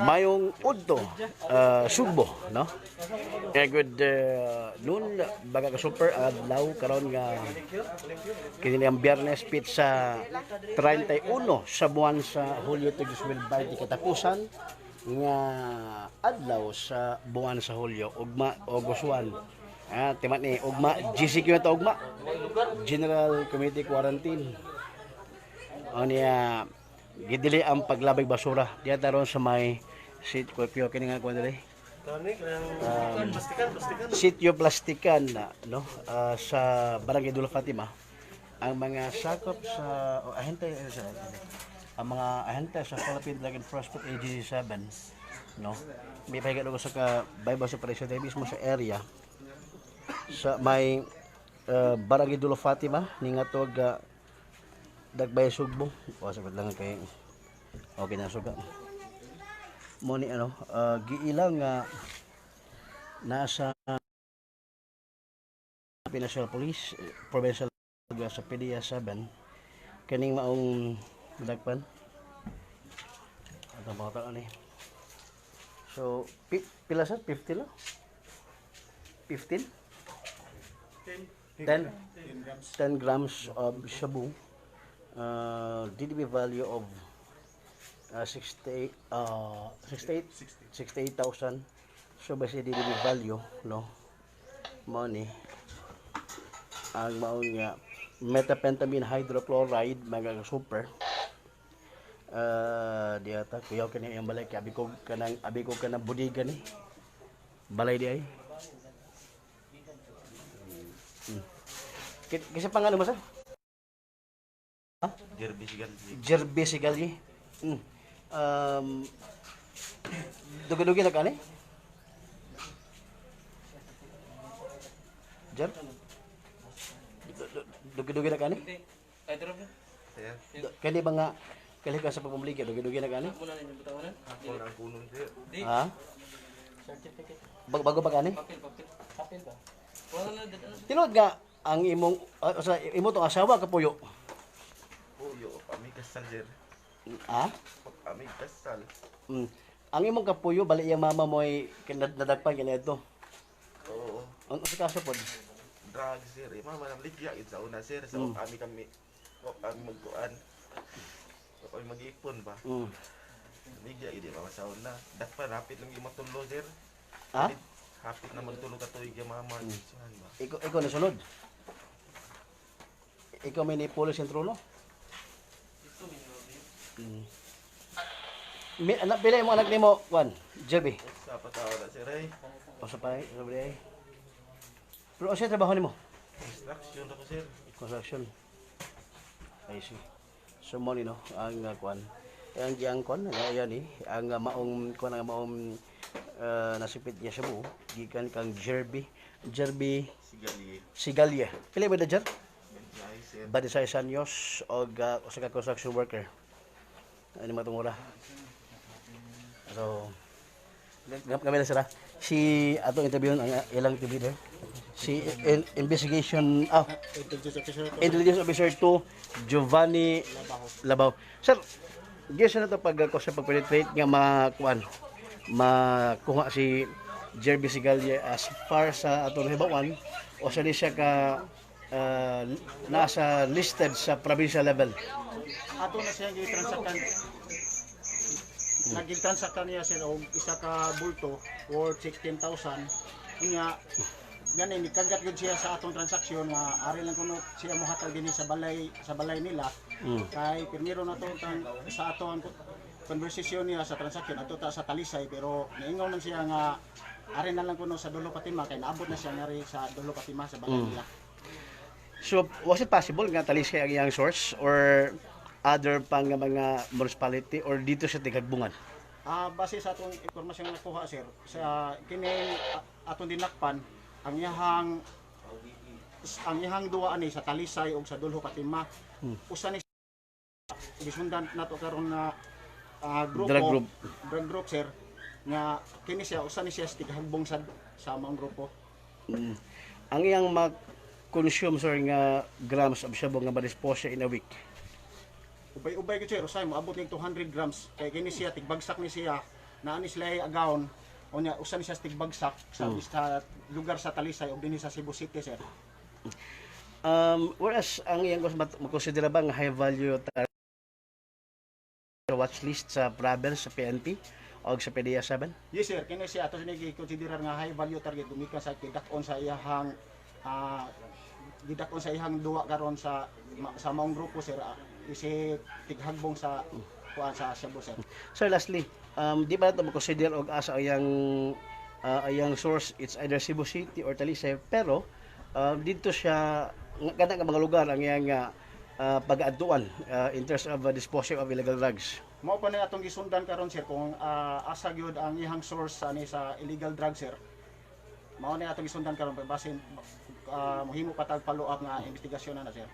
Mayong udto, Sugbo, no? Eh, good noon, baga ka super adlaw karon nga kini ang Biyernes pitsa 31 sa buwan sa Hulyo 2020, katapusan nga adlaw sa buwan sa Hulyo, ugma August 1. Ah, timat ni ugma GCQ na to, ugma General Committee Quarantine. O niya gidili ang paglabay basura diya taron sa may sit ko kini nga kuan diri, sitio Plastikan na, no, sa Barangay Dula Fatima. Ang mga sakop sa o, ahente, ang mga ahente sa Philippine Drug Enforcement Agency 7, no, may pahiga sa ka Bible sa presyo mismo sa area sa may Barangay Dula Fatima ni nga tog Dagbay Sugbo. O sagot lang kay okay na suga mo ni ano, giilang nga nasa National Police Provincial sa PDEA 7 kaning maong dagpan atong mga tao ni. So pila sa 50 lang, 15, 10 10 grams of shabu, DDB value of 68 68 68,000. So basta DDB value, no, money ang maong nga methamphetamine hydrochloride, mga super. Diata kuyaw kani ang balay kay abi ko kanang abi ko kanang budiga ni balay di ay. Kasi pangalan mo, sir? Jerby Sigalji. Jerby Sigalji. Dugi-dugi na kani? Jer? Dugi-dugi na kani? Ay, drop na. Sir, Kani ba nga kali ka sa pagpamligya, dugi-dugi na kani? Muna ninyo butangan. ako lang kunon, sir. Di. Ha? Certificate. Bago pa kani? Papel, papel. Papel ba? Wala na ano. Tinuod nga ang imong sa imo tong asawa kapuyo. Puyo, kami kasal, sir. Ha? Kami kasal. Ang imong kapuyo bali iyang mama mo ay nadagpan kini adto. Oo. Ang sa kaso pod. Drugs, sir. Eh, mama nang ligya gid sa una, sir. Sa kami kami wa kami magkuan. Wa kami mag-ipon ba. Ligya gid mama sa una. Dakpan hapit lang yung matulo, sir. Ha? Hapit na magtulo ka tuig yung mama. Suhan ba? Ikaw nasunod. Ikaw may nipulo sa trono. Mi, anak, pila mo anak nimo, Juan? Jerby. Sa pa tao na, sir, ay. O sa pay, sa ay. Pero unsay trabaho nimo? Construction ako, sir. Construction. I see. So mo ni no ang kwan. Ang giyang kwan ang ayan ni ang maong kwan, ang maong nasipit niya sa buo gikan kang Jerby. Jerby Sigalji. Sigalye. Pila ba da Jer? Ay, sir. Badisay Sanyos og usa ka construction worker. Ano matungura. So kami na sila. Si atong interview ang ilang TV there. Si investigation Intelligence Officer 2 Giovanni Labaw. Sir, gisa na to pag ko sa pag-penetrate nga makuan makuha si Jerby Sigalye as far sa atong hibawan o sa ni siya ka nasa listed sa provincial level? Ato na siya gitransakan, naging transakan niya, sir, og isa ka bulto worth 16,000. Unya gani nikagat gyud siya sa atong transaksyon nga ari lang kuno siya mohatag dinhi sa balay nila kay pirmiro na to sa ato ang conversation niya sa transaksyon ato ta sa Talisay, pero niingon lang siya nga ari na lang kuno sa Dulo Fatima kay naabot na siya ngari sa Dulo Fatima sa balay nila. So, was it possible nga Talisay ang iyang source or other pang nga mga municipality or dito sa Tigagbungan? Base sa atong impormasyon nga nakuha, sir, sa kini atong dinakpan ang iyahang duwa ani sa Talisay ug sa Dulho Fatima. Usa ni gisundan nato karon nga grupo, Drug group. Drug group, sir, nga kini siya usa ni siya sa tigahagbong sa maong grupo. Ang iyang mag-consume, sir, nga grams of shabu nga ma-dispose siya in a week? Ubay-ubay gyud, sir, usay moabot ning 200 grams kay kini siya tigbagsak ni siya naa ni sila ay agawon. Unya usa ni siya sa tigbagsak sa lugar sa Talisay ug dinhi sa Cebu City, sir. Whereas ang iyang makonsidera ba nga high value watch list sa province, sa PNP o sa PDEA 7? Yes, sir, kini siya ato ni gikonsiderar nga high value target gumikan sa gidak-on sa iyahang gidak-on sa iyahang duwa karon sa maong grupo, sir, isi tighagbong sa kuan sa Cebu, sir. Sir, lastly, di ba nato makonsider og asa ang iyang source, it's either Cebu City or Talisay, pero dito siya nga kana nga mga lugar ang iyang pag-adtuan in terms of disposing of illegal drugs? Mao pa na atong gisundan karon, sir, kung asa gyud ang iyang source ani sa illegal drug, sir. Mao na atong gisundan karon basin mohimo pa tag follow up nga investigasyon na, sir.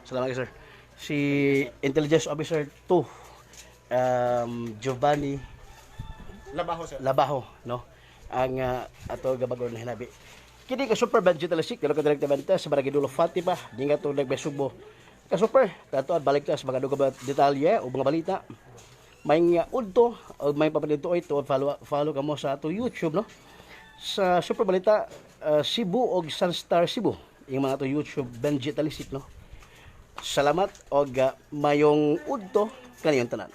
Salamat, sir. Si Intelligence Officer 2 Giovanni Labaho, sir. Labaho, no? Ang ato gabagor na hinabi. Kini ka Super Benji Talesik, dalo ka direkta benta sa Barangay Dulo Fatima, dinga to Sugbo. Ka Super, kato at balik ta sa mga duga detalye o mga balita. May nga udto o may papadito ito, follow follow kamo sa ato YouTube, no? Sa Super Balita Cebu og Sunstar Cebu. Yung mga ato YouTube Benji Talisik, no? Salamat og mayong udto kaniyong tanan.